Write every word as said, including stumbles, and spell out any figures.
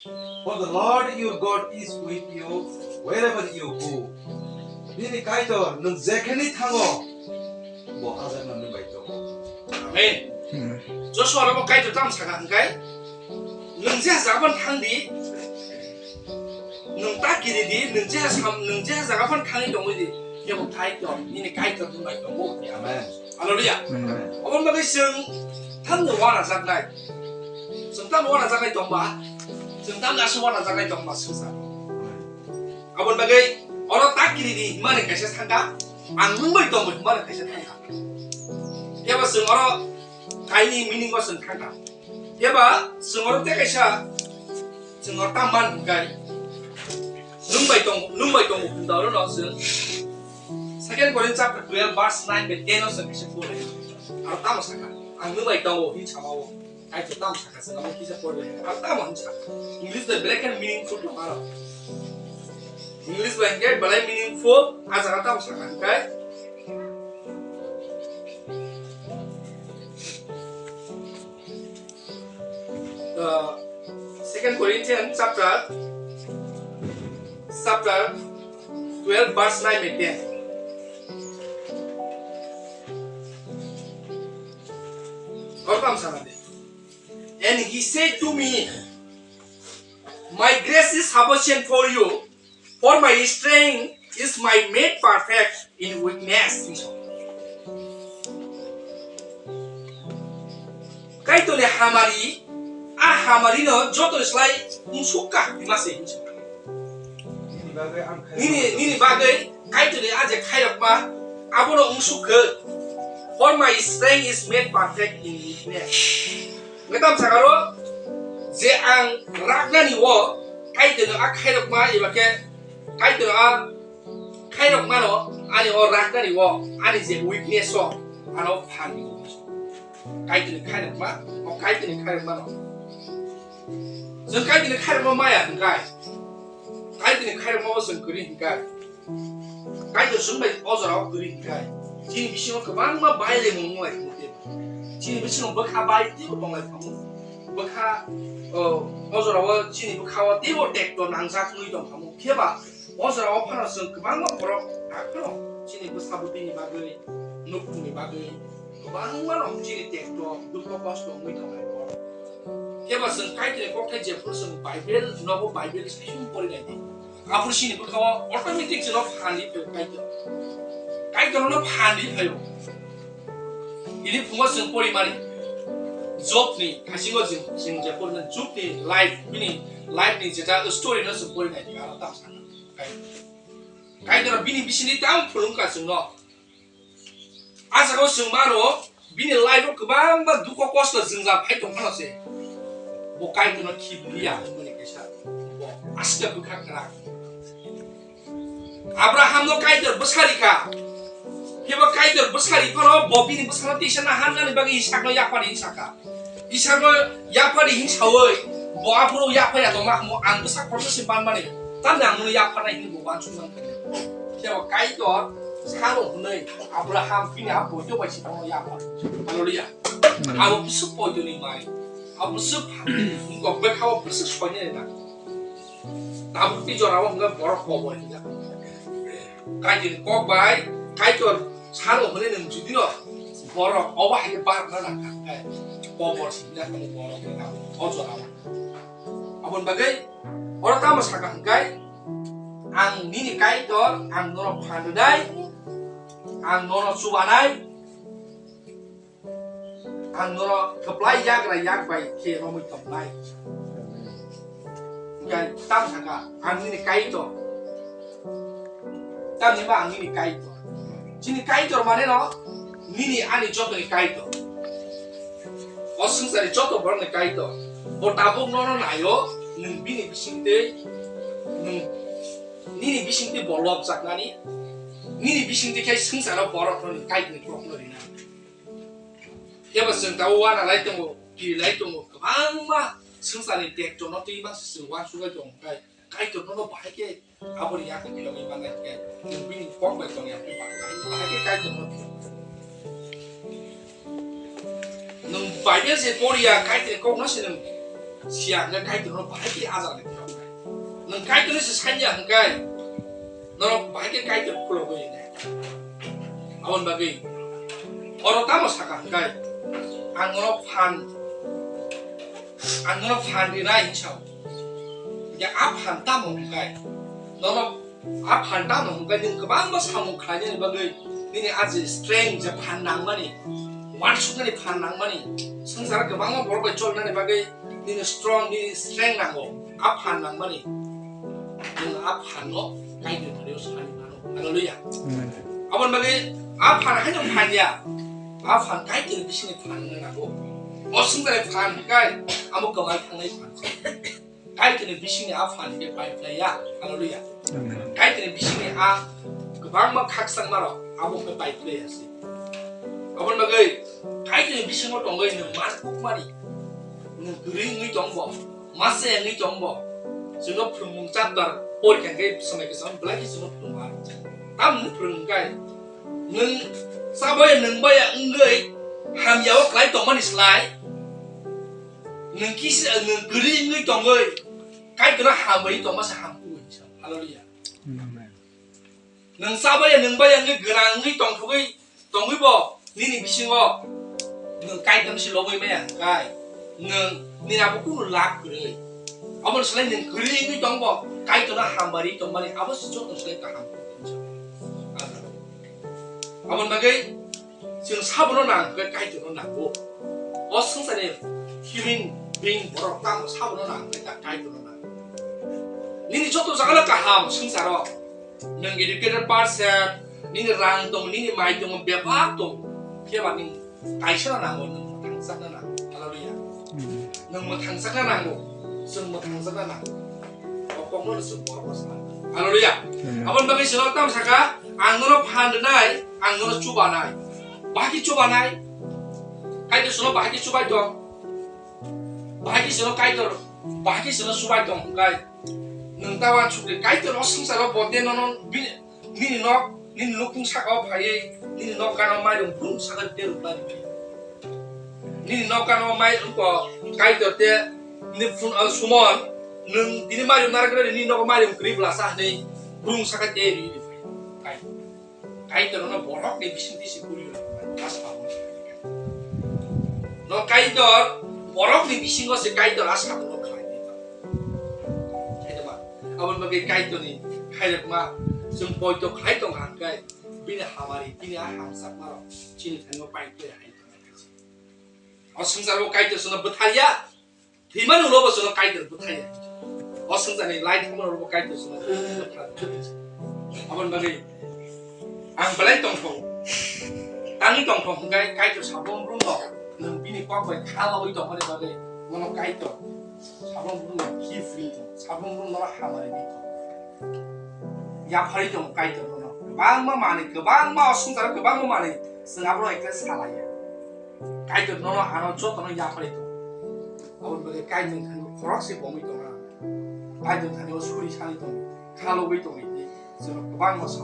For the Lord your God is with you wherever you go. Nini Kaitor nwng jekheni thango, bo hajakno nwng bai tongo. Amen. Hmm. Joshua robo Kaitor tamo sakha hwnkhe, nwng je jaga phano thang di, nwng ta kiri di, nwng je sam, nwng je jaga phano thangwi tongwi di, kebo Kaitor, nini Kaitor nwng bai tongo. Amen. Hallelujah. Amen. Obo bagwi chwng tamni uanajaknai. Chwng tamo uanajaknai tongba? Chwng tamni aswk uanajaknai tongba swngchar? Aboni bagwi oro ta kiri di hwnmani kaisa thangkha, ang nwng bai tongo hwnmani kaisa thangkha. Phiya ba chwng oro kaini meaning bo chwng thangkha. Phiya ba chwng oro tei kaisa chwng oro ta man hwnkhe nwng bai tong, nwng bai tongo hwnda oro no chwng Second Corinthians chapter twelve verse nine bai ten o chwng kaisa pore. Aro tamo sakha, ang nwng bai tongo hin sama o. Kaitor tamo sakha chwng abo kisa pore. Aro tamo hinsa. English bai belai kheno meaningful tong aro. English bai hwnkhe belai meaningful, a jaga tamo sakha hwnkhe, uh, Second Corinthians chapter, chapter twelve verse nine bai ten. Oro tamo sakha de. And he said to me, "My grace is sufficient for you, for my strength is my made perfect in weakness." Kaitorni hamari, a hamari no joto slai unsukha hima se hinsa. Nini bagwi ang khai Nini, nini bagwi Kaitorni a je khairokma, abono unsukha. For my strength is made perfect in weakness. Ngetam sakaro, je ang raknani o, Kaitorni a khairokma, eba khe Kaitorni a khairokmano, ani o raknani o, ani je weakness o, ano phan di. Kaitorni khairokma, o Kaitorni khairokmano. Chwng Kaitorni khairokma maya hwnkhe, Kaitorni khairokma bo chwng kwrwi hwnkhe, Kaitor chwng bai o jorao kwrwi hwnkhe, chini bisingo kwbangma bailaimung wnglai tongo tei chini bisingo bwkha bai teibo tonglai tongo. Bwkha, o, o jorao chini bwkhao teibo tekto nangjak wngwi tong tongo. Phiya ba o jorao phano chwng kwbangma borok, aphano chini bwsa bwtwini bagwi, nukhungni bagwi, kwbangma rok chini tekto, dukho kosto wngwi tongnai borok. Phiya ba chwng Kaitorni kokthai jephuru chwng Bible nogo, Bible saichung porinai di. Aphuru chini bwkhao automatic chwngno phan ri phaio Kaitor. Kaitorno phan ri phaio. Ini phungo chwng porimani. Jobni, haisingo chwng, chwng jephuru Jobni life, bini life ni jeta story no chwng porinai di, aro tamo sakha Kaitor. Kaitor bini bisingni tamo phulung ka chwngno. A jaga o chwng mano, bini life o kwbangma dukho kosto jwngjal phai tong phano se, bo Kaitorno khibiya hwnmani kaisa bo aste bwkha kwrak. Abraham no Kaitor bwsari kha, phiya bo Kaitor bwsari phano bo bini bwsano tisa naharnani bagwi Isakno yapari hinsa kha. Isakno yapari hinsawi bo aphuru yapari ya tongma hwnwi ang bwsa kotor se manmani, tamni ang nono yaparnai hwnwi bo uansuk man kha. Phiya bo Kaitor sano hwnwi Abraham bini a poito bai se bono yapar. Hallelujah. Abo bwswk poitoni mai, abo bwswk pha-, wngkok bwkha o bwswk soinani na. Tabuk tei jorao hwnwi borok kobor hinjak. Kaitorni kok bai Kaitor sano hwnwi nwng judino borok obo hai khe barna nangkha, eh, kobor singjakmani borok wngkha o jorao. Aboni bagwi oro tamo sakha hwnkhe, "Ang nini Kaitor, ang nono phan rwnai, ang nono chubanai." Ang nono kwplai yagra yak bai khe romwi tongnai. Hwnkhe tam sakha, "Ang nini Kaitor." Tamni ba ang nini Kaitor. Chini Kaitor mane no nini ani jotoni Kaitor. O swngcharni joto borokni Kaitor. Bo tabuk nono naio, nwng bini bisingtwi, nwng nini bisingtwi bo lobjaknani, nini bisingtwi khe swngcharo borok nini Kaitorni kokno rinani. Phiya ba chwng tabuk uana lai tongo, kiri lai tongo, kwbangma swngcharni tekto no twi masa chwng uansuk lai tongo, kai Kaitor nono bahai khe aboni yakni phiyogwi manlai khe, nwng bini kok bai tongya khe bahai khe Kaitor no phiyo. Nwng Bible se poriya, Kaitor kok no se nwng Siya hwnkhe Kaitor no bahai khe ajak ni phiyok nai. Nwng Kaitor ni se sanya hwnkhe norok bahai khe Kaitor khulogwi nai. Aboni bagwi oro tamo saka hwnkhe ang nono phan, ang nono phan rinai hinwi sao. Hwnkhe a phan tamo hwnkhe nono A phan tamo hwnkhe nwng kwbangma samung khlainani bagwi nini a je strength je phan nangmani, uansuknani phan nangmani, swngcharo kwbangma borok bai cholnani bagwi nini strong, nini strength nango, a phan nangmani. Nwng a phanno Kaitor thani-o sani mano. Hallelujah. Amen. Aboni bagwi a phan haino phanya. A phan Kaitor bisingni phan wngna nango. O swngcharo phan hwnkhe amo kwmai thangnai phan. Kaitorni bisingni a phan khe pai phlai ya. Hallelujah. Amen. Kaitorni bisingni a kwbangma khakchangmarok abo khe pai phlai ya se. Aboni bagwi Kaitorni bisingo tongwi nwng man kukmani, nwng kwrwi wngwi tongbo, masa wngwi tongbo, chwngno phwrwngmung chapter porikha khe swmai kwcham belai khe chwngno phwrwngma. Tamni phwrwng khe nwng chabaya nwngbaya wngwi hamyao khlai tongmani slai, Nwng kisa, nwng kwrwi wngwi tongwi, Kaitorno hambai tongma se hamkuk hinwi sa. Hallelujah. Amen. Nwng chabaya, nwngbaya wngwi gwnang wngwi tongthogwi, tongwibo nini bisingo nwng Kaitorno se lobwi maya hwnkhe, nwng nini abo kunu lab kwrwi. Aboni slai nwng kwrwi wngwi tongbo, Kaitorno hambai tongmani abo se joto slai kaham hinwi sa. Amen. Aboni bagwi Chwng sabono nang hwnkhe Kaitorno nango. O swngcharni human being borok tamo sabono nang hwnkhe ta Kaitorno nango. Nini joto jagano kaham swngcharo. Nwng educated person, nini rang tong, nini mai tong, bebak tong. Phiya ba nwng kaisa nango, nwng mwthangjakna nango. Hallelujah. Nwng mwthangjakna nango, chwng mwthangjakna nango. O kokno no chwng borok no sa. Hallelujah. Amen. Aboni bagwi chwng tamo saka, ang nono phan rwnai, ang nono chubanai. Bahai khe chubanai. Kaitor chwngno bahai khe chubai tong. Bahai khe chwngno Kaitor, bahai khe chwngno chubai tong hwnkhe. Nwng ta uansuk di, Kaitor o swngcharo bo de nono bini Nini nok, nini nukung saka o phaiwi, nini nok gana o mairum brum saka de rwkhlai rwdi. Nini nok gana o mai wngkha Kaitor te nini phun, ah, Sumon, nwng tini mairum narwk rwdi, nini nogo mairum kwrwi bwlasa hwnwi brum saka de rwdi phai. Kai-, Kaitor no borok ni bising tisi kuri rwkha, asma mo. No Kaitor, borok ni bisingo se Kaitor asma mo khlai di. Kaitor ma, aboni bagwi Kaitor ni khairokma chwng poito khlai tong kha hwnkhe, bini hamari, bini a hamjakmarok chini thani o pai khe hai tong kha. O swngcharo Kaitor chwngno bwthar ya, thwimani ulo bo chwngno Kaitor bwthar ya. O swngcharni lai thangmani ulo bo Kaitor chwngno bwthar ya. Aboni bagwi ang belai tongthok, tangwi tongthok hwnkhe Kaitor sabon brumno nwng bini kok bai kha lagwi tongmani bagwi nono Kaitor sabon brumno gift ri tong, sabon brumno hamari di tong. Yaphari tong Kaitor nono. Kwbangma manwi, kwbangma o swngcharo kwbangma manwi chwng abro ekhe salaiya. Kaitor nono ano jotono yaphari tong. Aboni bagwi Kaitor thani khorok se bomwi tong. Kaitor thani o suri sani tong. Khalogwi tongwi tei chwng kwbangma sa.